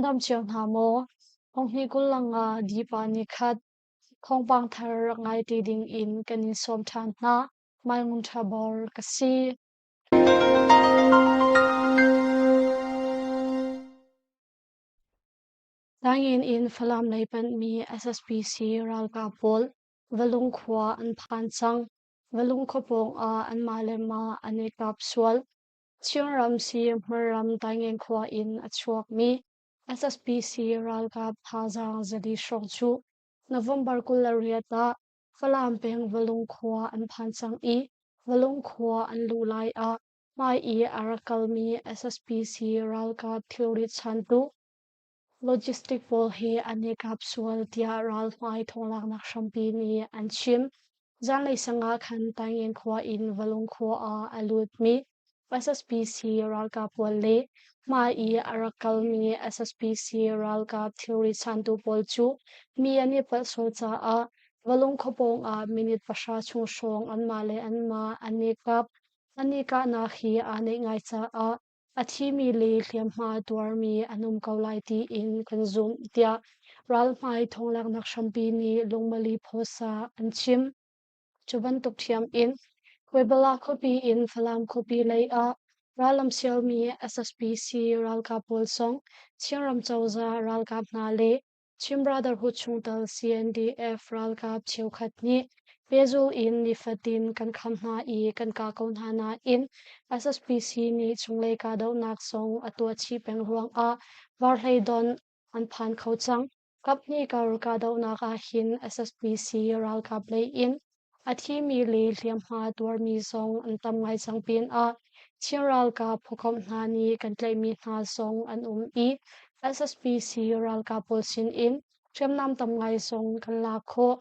Nan dam cio hna maw? Honghnih kullang ah dipa ni khat thawngpang thar rak ngai ti ding in kan in sawm ṭhan hna. Mai Ngun Ṭha Bor ka si. Tangin in Falam lei panhmi SSPC ralkap pawl Valung khua an phan cang. Valung khua pawng ah anmah le mah an i kap sual. Chinram si Hmarram Taingen khua in a chuakmi SSPC ralkap thazaang zali hrawng cu November 28 ah Falam peng Valung khua an phan cang i Valung khua an luh lai ah hmai i a rak kalmi SSPC ralkap thilrit chantu logistic pawl hi an i kap sual tiah ralhmai thawnglaknak hrampi nih an chim. Zanlei sang ah khan Taingen khua in Valung khua ah a lutmi SSPC ralkap pawl le hmai i a rak kalmi SSPC ralkap thilri chantu pawl cu mi an i palh sual caah Valung khua pawng ah minute pahra chung hrawng anmah le anmah an i kap. An i kahnak hi aa neih ngai caah a thimi le hliamhma tuarmi an um ko lai tiin kan zumh tiah ralhmai thawnglaknak hrampi nih lungmali phosa an chim. Cu bantuk ṭhiam in Puebla khuapi in Falam khuapi lei ah rallam sialmi SSPC ralkap pawl zong Chinram cozah ralkap hna le Chin Brotherhood chungtel CNDF ralkap cheukhat nih pehzul in nifatin kan kham hna i kan kah ko hna nain SSPC nih chunglei kahdohnak zong a tuah chih peng ruangah varhleidon an phan kho cang. Kaphnih kar kahdohnak ahhin SSPC ralkap lei in A thimi le hliamhma tuarmi zong an tam ngai cang pinah Chin ralkap phukomh hna nih kan tlaihmi hna zong an um i SSPC ralkap pawl sinin hriamnam tam ngai zong kan lak khawh.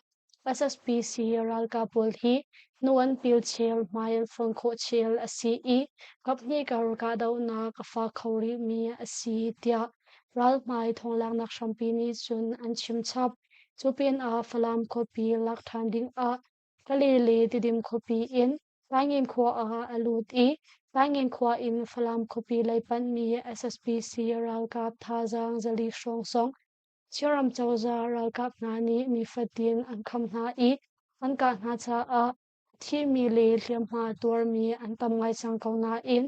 SSPC ralkap pawl hi hnu an pil chel, hmai an fon khawh chel a si i kaphnih kar kahdohnak a fak kho rihmi a si tiah ralhmai thawnglaknak hrampi nih cun an chim chap. Cu pinah Falam khuapi lak ṭhan dingah Kale le Tidim khuapi in Taingen khua ah a lut i Taingen khua in Falam khuapi lei panhmi SSPC ralkap thazaang zali hrawng zong Chinram cozah ralkap hna nih nifatin an kham hna i an kah hna caah Thimi le hliamhma tuarmi an tam ngai cang ko nain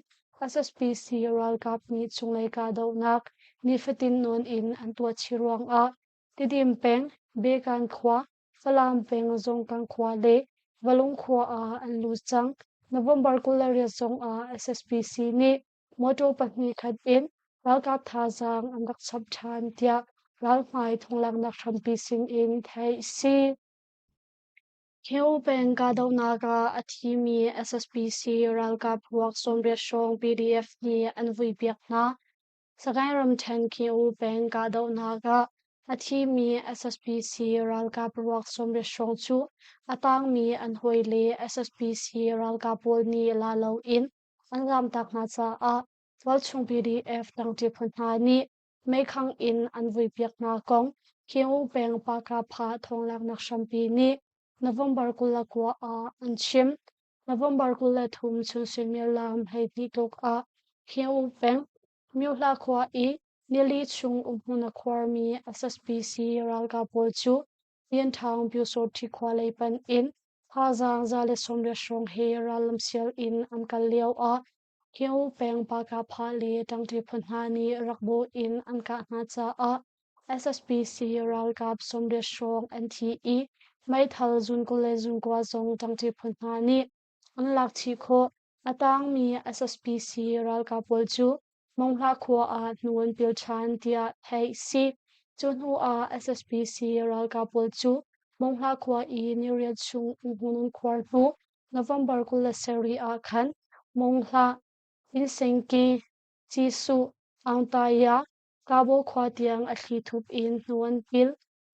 SSPC ralkap nih chunglei kahdohnak nifatin nawn in an tuah chih ruangah Tidim peng, Bekan khua, Falam peng Zongkang khua le Valung khua ah an lut cang. November 28 zong ah SSPC nih motor pahnih khat in ralkap thazaang an rak chap ṭhan tiah ralhmai thonglaknak hrampi sin in theih a si. Kio peng kahdohnak ah a thimi SSPC ralkap ruak 80 hrawng PDF nih an vuipiak hna. Sagaing ramṭhen Kio peng kahdohnak ah a thimi SSPC ralkap ruak 80 hrawng cu a tangmi an hawile SSPC ralkap pawl nih la loin an zamtak hna caah tualchung PDF ṭangṭi phu hna nih meikhang in an vuipiak hna kong Kio peng Pakapha thawnglaknak hrampi nih November 29 ah an chim. November 23 chun suimilam 12 tluk ah Kio peng Myohla khua i nili chung umhmun a khuarmi SSPC ralkap pawl cu Lianthang Pyusawṭhi khua lei panh in thazaang 190 hrawng he rallam sial in an kal lio ah Kio peng Pakapha le ṭangṭi phu hna nih rakbawh in an kah hna caah SSPC ralkap 80 hrawng an thi i meithal zun 20 le zun kua zong ṭangṭi phu hna nih an lak chih khawh. A tangmi SSPC ralkap pawl cu Monghla khua ah hnu an pil ṭhan tiah theih a si. Cu hnu ah SSPC ralkap pawl cu Monghla khua i niriat chung umhmun an khuar hnu November 27 ah khan Monghla, Innsengki, Cisuh, Aungtaya, Kabo khua tiang a thlithup in hnu an pil.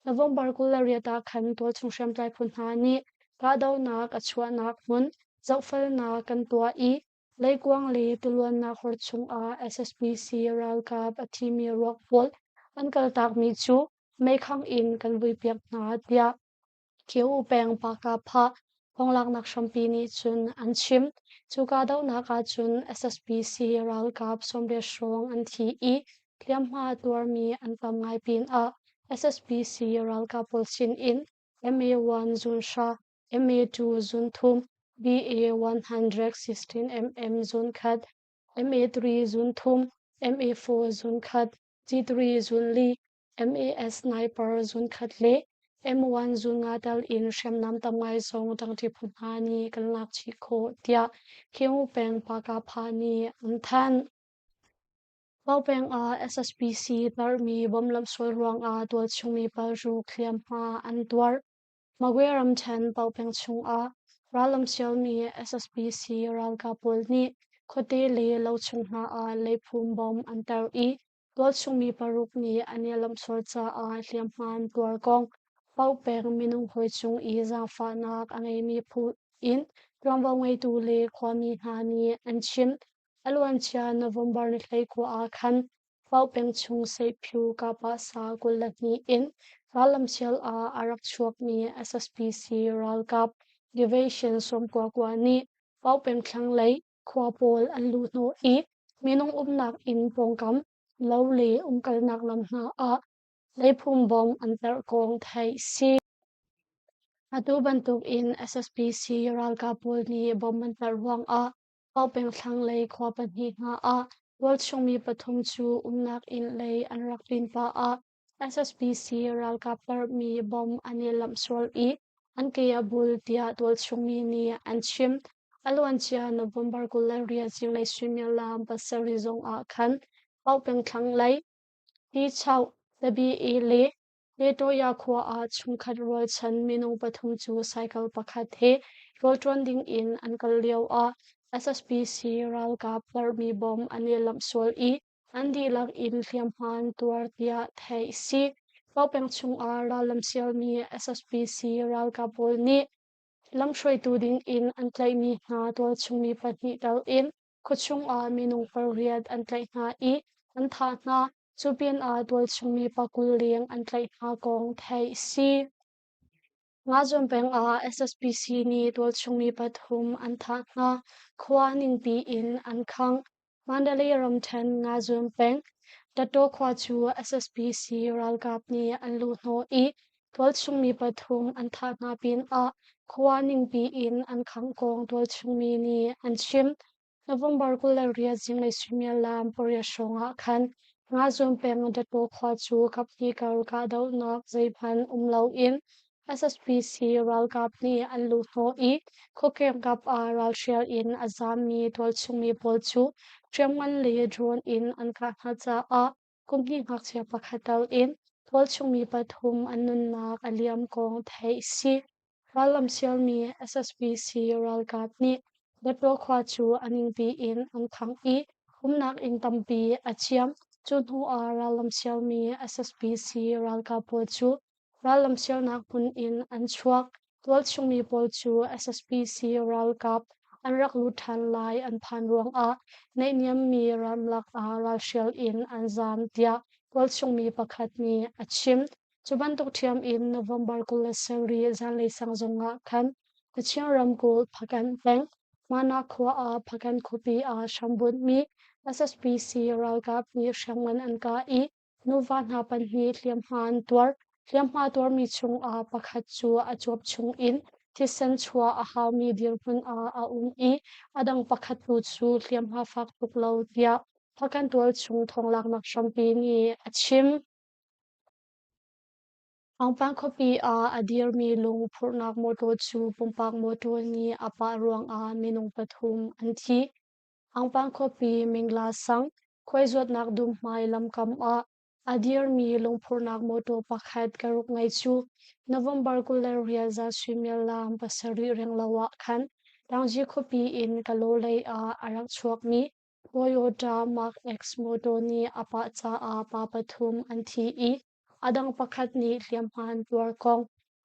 November 28 ah khan tualchung hriamtlai phu hna nih kahdohnak a chuahnak hmun zohfelnak kan tuah i leikuang le tiluannak hor chungah SSPC ralkap a thimi ruak pawl an kaltakmi cu meikhang in kan vuipiak hna tiah Kio peng Pakapha thonglaknak hrampi nih cun an chim. Cu kahdohnak ahcun SSPC ralkap 80 hrawng an thi i. Hliamhma tuarmi an tam ngai pinah SSPC ralkap pawl sin in MA-1 zun hra, MA-2 zun thum, BA-116mm zun khat, MA-3 zun thum, MA-4 zun khat, G3 zun li, MAS sniper zun khat le M1 zun nga tal in hriamnam tam ngai zong ṭangṭi phu hna nih kan lak chih khawh tiah Khiung peng Pakapha nih an thanh. Pau peng ah SSPC tarmi bomb lamhsual ruangah tualchung mi paruk hliamhma an tuar. Magwe ramṭhen Pau peng chungah rallam sialmi SSPC ralkap pawl nih khuate le lochung hna ah leiphum bomb an tar i tualchung mi paruk nih an i lamhsual caah hliamhma an tuar kong Pau peng minung hawi cung i zaangfahnak a ngeimi phu in ṭuanvo ngeitu le khuami hna nih an chim. A luancia November ni 19 ah khan Pau peng chung Seiphu Kapasa 22 in rallamsial ah a rak chuakmi SSPC ralkap Division 99 nih Pau peng thlanglei khua pawl an luh hnawh i minung umnak inn pawngkam lo le umkalnak lam hna ah leiphum bom an tarh kong theih si. Atu bantuk in SSPC ralkap pawl nih bom an tarh ruangah Pau peng thlanglei khua pahnih hna ah tualchung mi pathum cu umnak inn lei an rak tlin pah ah SSPC ralkap tarhmi bomb an i lamh sual i an ke a bul tiah tualchung mi nih an chim. A luancia November 28 zinglei suimilam 7 zong ah khan Pau peng thlanglei Tichauh, Tabi le Letoya khua ah chungkhat rualchan minung pathum cu cycle pakhat he rawlṭuan ding in an kal lioah SSPC ralkap tarmi bomb an i lamh sual i an dihlak in hliamhma an tuar tiah theih a si. Paopeng chungah rallam sialmi SSPC ralkap pawl nih lamhruaitu ding in an tlaihmi hna tualchung mi pahnih tel in khuachung ah minung pariat an tlaih hna i an thah hna. Cu pinah tualchung mi pakul leng an tlaih hna kong theih a si. Ngazuam peng ah SSPC nih tualchung mi pathum an thah hna. Khua ningpi in an khangh. Mandalay ramṭhen Ngazuam peng Tattaw khua cu SSPC ralkap nih an luhhnawh i tualchung mi pathum an thah hna pinah khua ningpi in an khangh kong tualchung mi nih an chim. November 28 zinglei suimilam pariat hrawng ah khan Ngazuam peng Tattaw khua cu kaphnih kar kahdohnak zeihmanh um loin SSPC ralkap nih an luhhnawh i khuakengkap ah ralhrial in a zaammi tualchungmi pawl cu hriamngan le drone in an kah hna caah kum hnih ngakchia pakhat tal in tualchungmi pathum an nunnak a liam kong theih a si. Rallam sialmi SSPC ralkap nih Dataw khua cu a ningpi in an khangh i umnak inn tampi a ciam. Cu hnu ah rallam sialmi SSPC ralkap pawl cu Rallam sialnak hmun in an chuak. Tualchungmi pawl cu SSPC ralkap an rak lut ṭhan lai an phan ruangah naihniammi ramlak ah ralhrial in an zaam tiah tualchungmi pakhat nih a chim. Cu bantuk ṭhiam in November 27 zanlei sang zongah khan Kachin ramkulh Hpakant peng Mana khua ah Hpakant khuapi ah hrambunhmi SSPC ralkap nih hriamngan an kah i Nuva hna pahnih hliamhma an tuar. Hliamhma tuarmi chungah pakhat cu a cuap chungin thisen chuah a haumi dirhmun ah a um i a dang pakhat tu cu hliamhma fak tuk lo tiah Hpakant tualchung thawnglaknak hrampi nih a chim. Aungpang khuapi ah a dirmi lung phurhnak mawṭaw cu pumpak mawṭaw nih a pah ruangah minung pathum an thi. Aungpang khuapi Mingla sang khuaizuatnak dum hmai lamkam ah a dirmi lungphurhnak mawṭaw pakhat ka ruk ngei cu November 28 zan suimilam 7 renglo ah khan Taungzi khuapi in Kalaw lei ah a rak chuakmi Toyota Mark X mawṭaw nih a pah caah pa pathum an thi i a dang pakhat nih hliamhma an tuar kong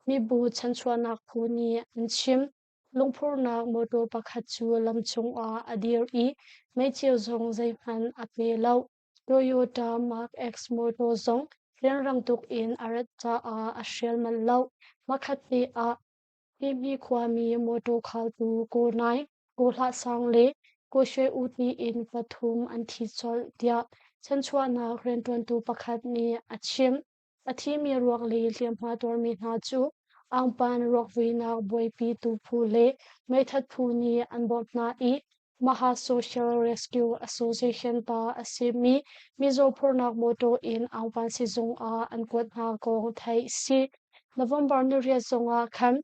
mibu chanchuahnak phu nih an chim. Lungphurnak mawṭaw pakhat cu lam cungah a dir i meiceu zong zeihmanh a pe lo. Toyota Mark X mawṭaw zong rianrang tuk in a rat caah a hrial manh lo. Hmakhatte ah Himi khuami mawṭaw khaltu Ko Naing, Ko Hlah Sang le Ko Shwe U tiin pathum an thi colh tiah Chanchuahnak rianṭuantu pakhat nih a chim. A thimi ruak le hliamhma tuarmi hna cu Aungpan ruakvuinak buaipitu phu le meithat phu nih an bawmh hna i Maha Social Rescue Association ta a simi mizaw phurhnak mawṭaw in Aungpan sizung ah an kuat hna kong theih si. November 8 zongah khan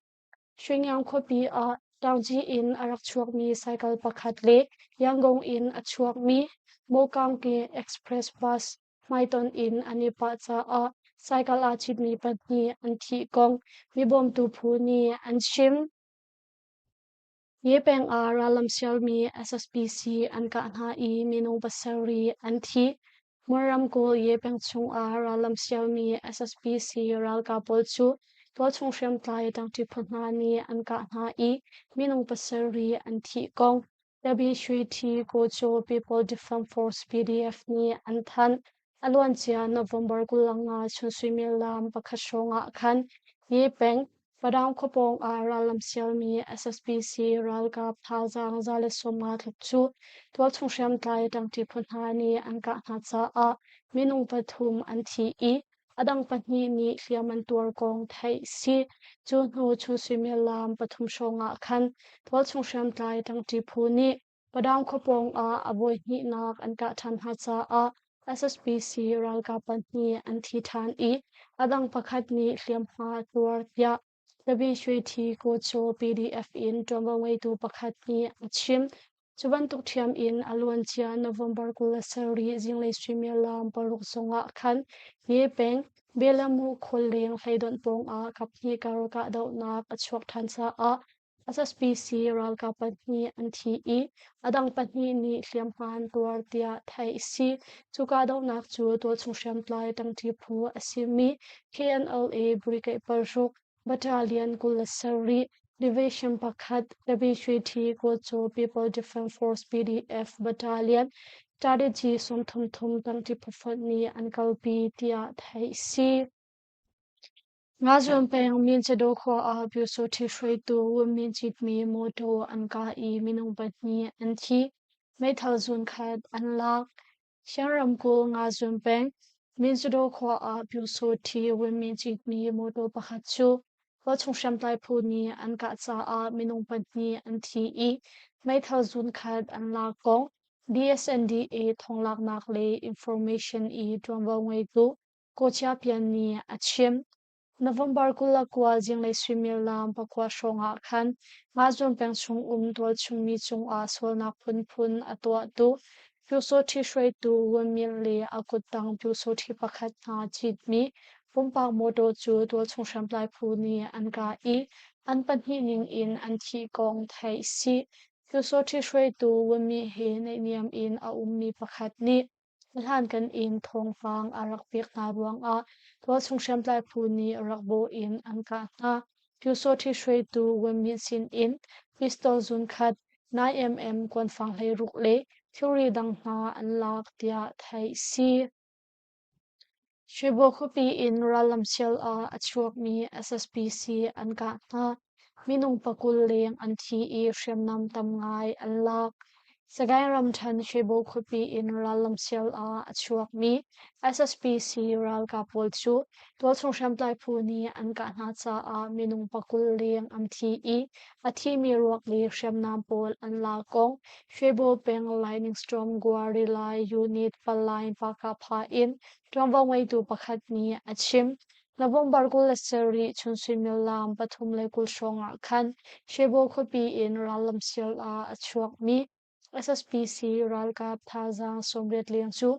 Hringyang khuapi ah Taungyi in a rak chuakmi cycle pakhat le Yangon in a chuakmi Mokangke Express Bus hmaitonh in an i pah caah cycle aa citmi pahnih an thih kong mibawmtu phu nih an chim. Ye peng ah rallam sialmi SSPC an kah hna i minung pasarih an thi. Mor ramkulh Ye peng chungah rallam sialmi SSPC ralkap pawl cu tualchung hriamtlai ṭangṭi phu hna nih an kah hna i minung pasarih an thih kong WHT Kocho People Defence Force PDF nih an thanh. A luancia November 25 chun suimilam pakhat hrawng ah khan Ye peng Padang khua pawng ah rallam sialmi SSPC ralkap thazaang 150 tluk cu tualchung hriamtlai ṭangṭi phu hna nih an kah hna caah minung pathum an thi i a dang pahnih nih hliam an tuar kong theih si. Cu hnu chun suimilam pathum hrawng ah khan tualchung hriamtlai ṭangṭi phu nih Padang khua pawng ah a voi hnihnak an kah ṭhan hna caah SSPC ralkap pahnih an thi ṭhan i a dang pakhat nih hliamhma a tuar tiah Tabishweithi Kocho PDF in ṭuanvo ngeitu pakhat nih a chim. Cu bantuk ṭhiam in a luancia November 27 zinglei suimilam 6 zongah khan Ye peng Belamu khualeng hleidonh pawngah kaphnih kar kahdohnak a chuak ṭhan caah SSPC ralkap pahnih an thi i a dang pahnih nih hliamhma an tuar tiah theih a si. Cu kahdohnak cu tualchung hriamtlai ṭangṭi phu a simi KNLA Brigade paruk Battalion 27 Division pakhat WHT Kawlcaw People Defence Force PDF Battalion Strategy 33 ṭangṭi phufonh nih an kalpi tiah theih a si. Ngazuan peng Minchadaw khua ah Pyusawhti hruaitu Wunmin citmi mawṭaw an kah i minung pahnih an thi. Meithal zunkhat an lak. Shan ramkulh Ngazuan peng Minchadaw khua ah Pyusawhti Wunmin citmi mawṭaw pakhat cu khuachung hriamtlai phu nih an kah caah minung pahnih an thi i meithal zunkhat an lak kong DSNDA thonglaknak le information i ṭuanvo ngeitu Kawchia Pian nih a chim. November 29 zinglei suimilam 9 hrawng ah khan Ngahzuan peng chung um tualchung mi cungah sualnak phunphun a tuahtu Pyusawhti hruaitu Wun Myint le a kuttang Pyusawhti pakhat hna citmi pumpak mawṭaw cu tualchung hriamtlai phu nih an kah i an pahnih ning in an thih kong theih si. Pyusawhti hruaitu Wun Myint he naihniam in a ummi pakhat nih A hlankan in thawngpang a rak pek hna ruangah tualchung hriamtlai phu nih rak bawh in an kah hna. Pyusawhti hruaitu Win Myint sin in pistol zunkhat, 9mm kuanfang 16 le thilri dang hna an lak tiah theih si. Shwebo khuapi in rallam sial ah a chuakmi SSPC an kah hna. Minung 20 leng an thi i hriamnam tam ngai an lak. Sagaing ramṭhen Shwebo khuapi in rallam sial ah a chuakmi SSPC ralkap pawl cu tualchung hriamtlai phu nih an kah hna caah minung 20 leng an thi i a thimi ruak le hriamnam pawl an lak kong Shwebo peng Lightning Storm Guarilla Unit Palai Pakapha in ṭuanvo ngeitu pakhat nih a chim. November 27 chun suimilam 3:20 hrawng ah khan Shwebo khuapi in rallam sial ah a chuakmi SSPC ralkap thazaang 80 leng cu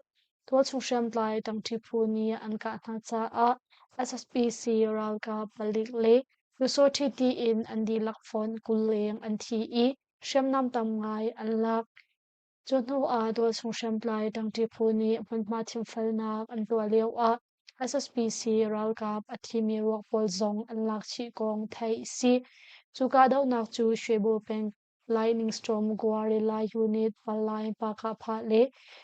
tualchung hriamtlai ṭangṭi phu nih an kah hna caah SSPC ralkap palik le Pyusawhti tiin an dihlak fonh 20 leng an thi i hriamnam tam ngai an lak. Cu hnu ah tualchung hriamtlai ṭangṭi phu nih hmunhma thimfelnak an tuah lio ah SSPC ralkap a thimi ruak pawl zong an lak chih kong theih a si. Cu kahdohnak cu Shwebo peng Lightning Storm Guarilla Unit Palai Pakahphah le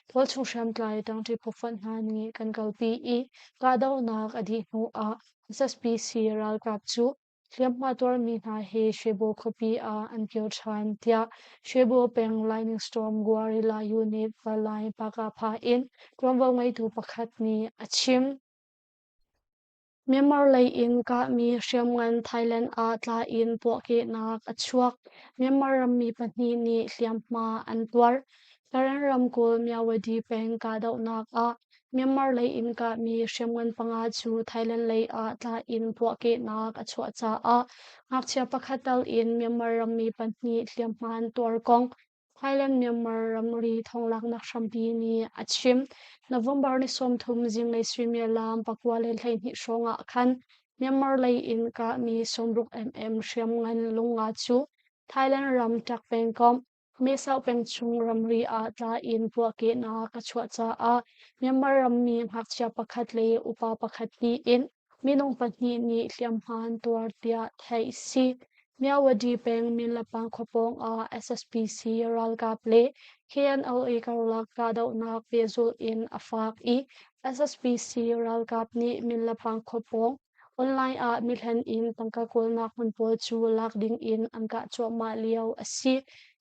tualchung hriamtlai ṭangṭi phufonh hna nih kan kalpi i kahdohnak a dih hnu ah SSPC ralkap cu. Hliamhma tuarmi hna hi Shwebo khuapi ah an kir ṭhan, tiah Shwebo peng Lightning Storm Guerrilla Unit Palai Pakapha in ṭuanvo ngeitu pakhat nih a chim. Myanmar lei in kahmi hriamngan Thailand ah tla in puahkehnak a chuak. Myanmar rammi pahnih nih hliamhma an tuar. Karen ramkulh Myawaddy peng kahdohnak ah Myanmar lei in kahmi hriamngan panga cu Thailand lei ah tla in puahkehnak a chuah caah ngakchia pakhat tal in Myanmar rammi pahnih hliamhma an tuar kong Thailand-Myanmar ramri thonglaknak hrampi nih a chim. November ni 30 zinglei suimilam 9:12 hrawng ah khan Myanmar lei in kahmi 60 mm hriamngan lungnga cu Thailand ram Tak pengkomh Mesau peng chung ramri ah tla in puahkehnak a chuah caah Myanmar rammi ngakchia pakhat le upa pakhat tiin minung pahnih nih hliamhma an tuar tiah theih a si. Myawaddy peng Minlapang khua pawng ah SSPC ralkap le KNLA karlak kahdohnak pehzulh in a fak i SSPC ralkap nih Minlapang khua pawng Online ah mihlen in tangka kawlnak hmun pawl cu lak ding in an kah cuahmah lio a si.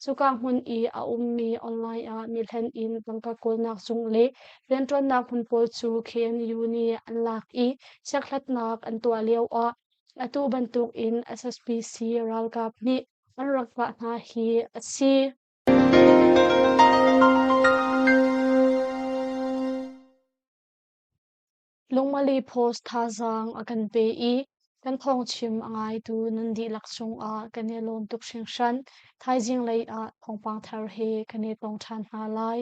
Cuka hmun i a ummi online ah mihlen in tangka kawlnak zung le rianṭuannak hmun pawl cu KNU nih an lak i chekhlatnak an tuah lioah atu bantuk in SSPC ralkap nih an rak kah hna hi a si. Lungmali Post thazaang a kan pe i kan thawngchim a ngaitu nan dihlak cungah kan i lawm tuk hringhran. Thaizing lei ah thawngpang thar he kan i tong ṭhan hna lai.